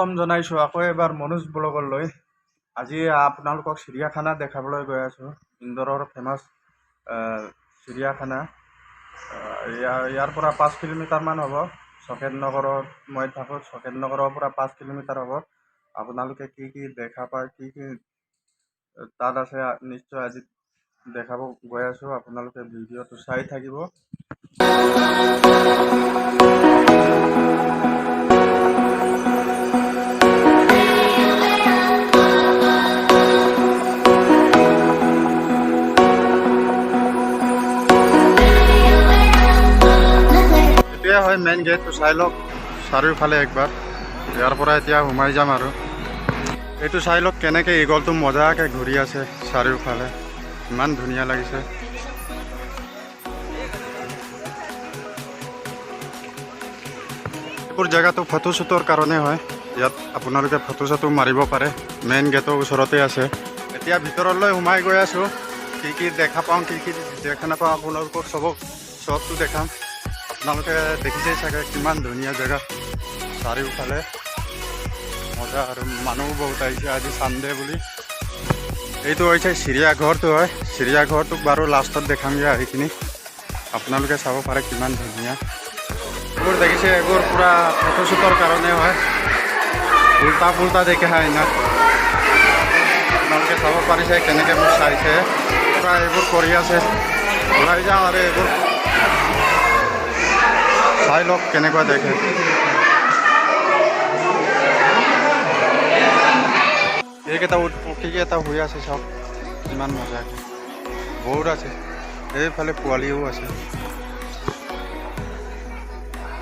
স্বাগতম জনাইছোঁ আকৌ এবাৰ মনোজ ব্লগলৈ। আজি আপোনালোকক চিৰিয়াখানা দেখাবলৈ গৈ আছোঁ। ইন্দোৰৰ ফেমাছ চিৰিয়াখানা। ইয়াৰ পৰা 5 কিলোমিটাৰমান হ'ব। চকেত নগৰত মই থাকোঁ। চকেত নগৰৰ পৰা 5 কিলোমিটাৰ হ'ব। আপোনালোকে কি কি দেখা পায়, কি কি তাত আছে, নিশ্চয় আজি দেখাব গৈ আছোঁ। আপোনালোকে ভিডিঅ'টো চাই থাকিব। এইটোৱে হয় মেইন গেটটো। চাই লওক চাৰিওফালে একবাৰ। ইয়াৰ পৰা এতিয়া সোমাই যাম। আৰু এইটো চাই লওক, কেনেকৈ ইগলটো মজাকৈ ঘূৰি আছে চাৰিওফালে। ইমান ধুনীয়া লাগিছে। এইবোৰ জেগাটো ফটো শ্বুটৰ কাৰণে হয়। ইয়াত আপোনালোকে ফটো চটো মাৰিব পাৰে। মেইন গেটৰ ওচৰতে আছে। এতিয়া ভিতৰলৈ সোমাই গৈ আছোঁ। কি কি দেখা পাওঁ, কি কি দেখা নাপাওঁ, আপোনালোকক চবটো দেখাম। আপোনালোকে দেখিছেই চাগে, কিমান ধুনীয়া জেগা, চাৰিওফালে মজা। আৰু মানুহো বহুত আহিছে আজি চানডে বুলি। এইটো হৈছে চিৰিয়াঘৰটো হয়। চিৰিয়াঘৰটোক বাৰু লাষ্টত দেখামগৈ আহি কিনি। আপোনালোকে চাব পাৰে কিমান ধুনীয়া। এইবোৰ দেখিছে, এইবোৰ পূৰা ফটো শ্বুটৰ কাৰণে হয়। উল্টা পুল্টা দেখে না। আপোনালোকে চাব পাৰিছে কেনেকৈ মোক চাইছে। পূৰা এইবোৰ কৰি আছে। ওলাই যাওঁ। আৰু এইবোৰ চাই লওক কেনেকুৱা দেখে। এইকেইটা উট পক্ষীকেইটা শুই আছে, চাওক কিমান মজাকে। বহুত আছে। এইফালে পোৱালিও আছে,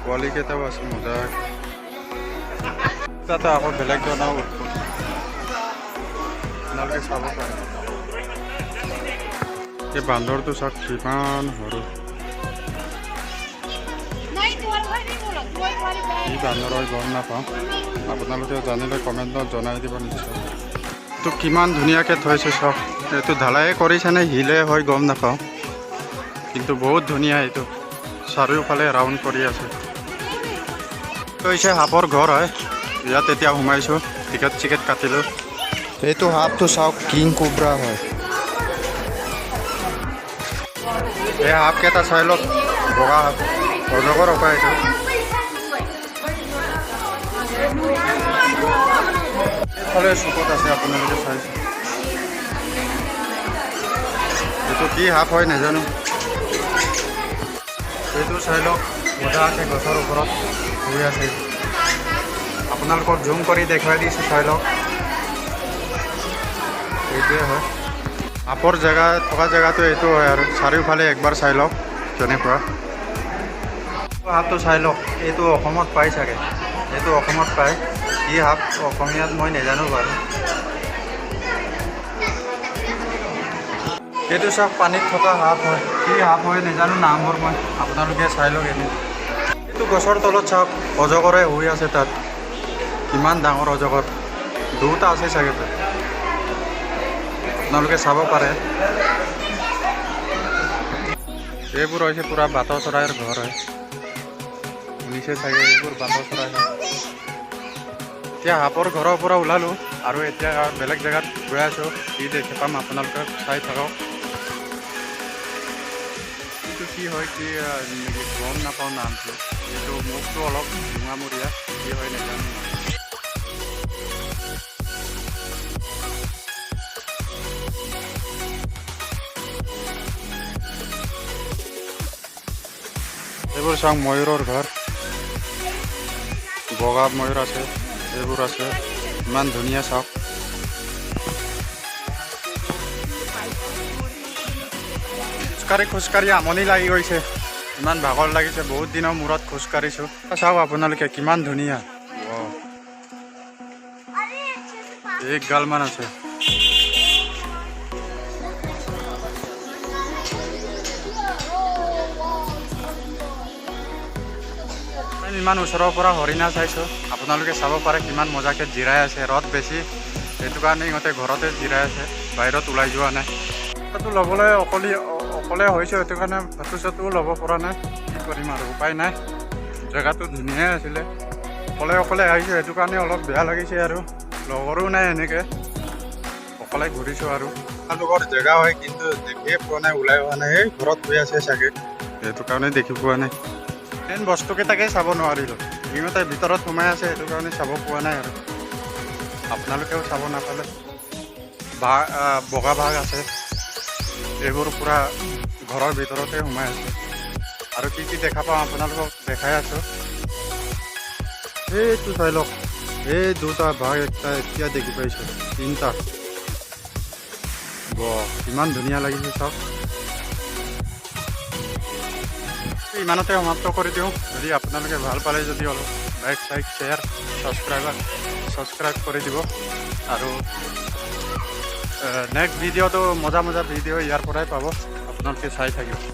পোৱালিকেইটাও আছে মজাকে। তাতে আকৌ বেলেগ ধৰণৰ উট পক্ষী, আপোনালোকে চাব পাৰে। এই বান্দৰটো চাওক, কিমান সৰু। नहीं, तुम्हारे भाई नहीं बोला, तुम्हारी तुम्हारी কি বান্দৰ হয় গম নাপাওঁ। আপোনালোকে জানিলে কমেণ্টত জনাই দিব নিশ্চয়। এইটো কিমান ধুনীয়াকৈ থৈছে চাওক। এইটো ঢালাইয়ে কৰিছে নে শিলে হয় গম নাপাওঁ, কিন্তু বহুত ধুনীয়া। এইটো চাৰিওফালে ৰাউণ্ড কৰি আছে। এইটো হৈছে সাপৰ ঘৰ হয়। ইয়াত এতিয়া সোমাইছোঁ, টিকেট চিকেট কাটিলোঁ। এইটো সাপটো চাওক, কিং কোব্ৰা হয়। এই সাপকেইটা চাই লওক। বগা সাপ, অজগৰ হ'ব এইটো। এইফালে চুকত আছে, আপোনালোকে চাইছে। এইটো কি সাপ হয় নাজানো। এইটো চাই লওক, মজাকে গছৰ ওপৰত শুই আছে। আপোনালোকক জুম কৰি দেখুৱাই দিছোঁ, চাই লওক। এইটোৱে হয় সাপৰ জেগা। থকা জেগাটো এইটো হয়। আৰু চাৰিওফালে একবাৰ চাই লওক কেনেকুৱা। সাপটো চাই লওক। এইটো অসমত পায় চাগে। এইটো অসমত পায়। কি সাপ অসমীয়াত মই নাজানো বাৰু। এইটো চাওক, পানীত থকা সাপ হয়। কি সাপ হয় নাজানো নামবোৰ মই। আপোনালোকে চাই লওক এনেই। এইটো গছৰ তলত চাওক, অজগৰে শুই আছে তাত। কিমান ডাঙৰ অজগৰ! দুটা আছে চাগে তাত। আপোনালোকে চাব পাৰে। এইবোৰ হৈছে পূৰা ভাটৌ চৰাইৰ ঘৰ হয়। শুনিছে চাগে, এইবোৰ ভাটৌ চৰাই হয়। এতিয়া সাপৰ ঘৰৰ পৰা ওলালোঁ আৰু এতিয়া বেলেগ জেগাত গৈ আছোঁ। কি দেখি পাম আপোনালোকে চাই থাকক। এইটো কি হয়, কি গম নাপাওঁ নামটো। এইটো মুখটো অলপ ডোঙামূৰীয়া। কি হয় নাজানো মই। এইবোৰ চাওক, ময়ূৰৰ ঘৰ। বগা ময়ূৰ আছে, এইবোৰ আছে। ইমান ধুনীয়া চাওক। খোজকাঢ়ি খোজকাঢ়ি আমনি লাগি গৈছে। ইমান ভাগৰ লাগিছে। বহুত দিনৰ মূৰত খোজকাঢ়িছোঁ। চাওক আপোনালোকে, কিমান ধুনীয়া। ৱাও। এক গালমান আছে। ইমান ওচৰৰ পৰা হৰিণা চাইছোঁ। আপোনালোকে চাব পাৰে, কিমান মজাকৈ জিৰাই আছে। ৰ'দ বেছি, সেইটো কাৰণে ইহঁতে ঘৰতে জিৰাই আছে, বাহিৰত ওলাই যোৱা নাই। ফটো ল'বলৈ অকলে অকলে হৈছোঁ, সেইটো কাৰণে ফটো চটোও ল'ব পৰা নাই। কি কৰিম আৰু, উপায় নাই। জেগাটো ধুনীয়াই আছিলে। অকলে অকলে আহিছোঁ, সেইটো কাৰণে অলপ বেয়া লাগিছে আৰু লগৰো নাই, এনেকৈ অকলে ঘূৰিছোঁ। আৰু আপোনালোকৰ জেগা হয়, কিন্তু দেখিয়ে পোৱা নাই, ওলাই অহা নাই। এই ঘৰত শুই আছে চাগে, সেইটো কাৰণে দেখি পোৱা নাই। মেইন বস্তুকেইটাকে চাব নোৱাৰিলোঁ, সিহঁতে ভিতৰত সোমাই আছে, সেইটো কাৰণে চাব পোৱা নাই আৰু আপোনালোকেও চাব নাপালে। বাঘ, বগা বাঘ আছে, এইবোৰ পূৰা ঘৰৰ ভিতৰতে সোমাই আছে। আৰু কি কি দেখা পাওঁ আপোনালোকক দেখাই আছোঁ। এইটো চাই লওক, এই দুটা বাঘ, একটা এতিয়া দেখি পাইছোঁ, তিনিটা। বাহ, ইমান ধুনীয়া লাগিছে চাওক। ইমানতে সমাপ্ত কৰি দিওঁ। যদি আপোনালোকে ভাল পালে যদি অলপ লাইক চাইক, শ্বেয়াৰ, ছাবস্ক্ৰাইব কৰি দিব। আৰু নেক্সট ভিডিঅ'টো মজা মজা ভিডিঅ' ইয়াৰ পৰাই পাব, আপোনালোকে চাই থাকিব।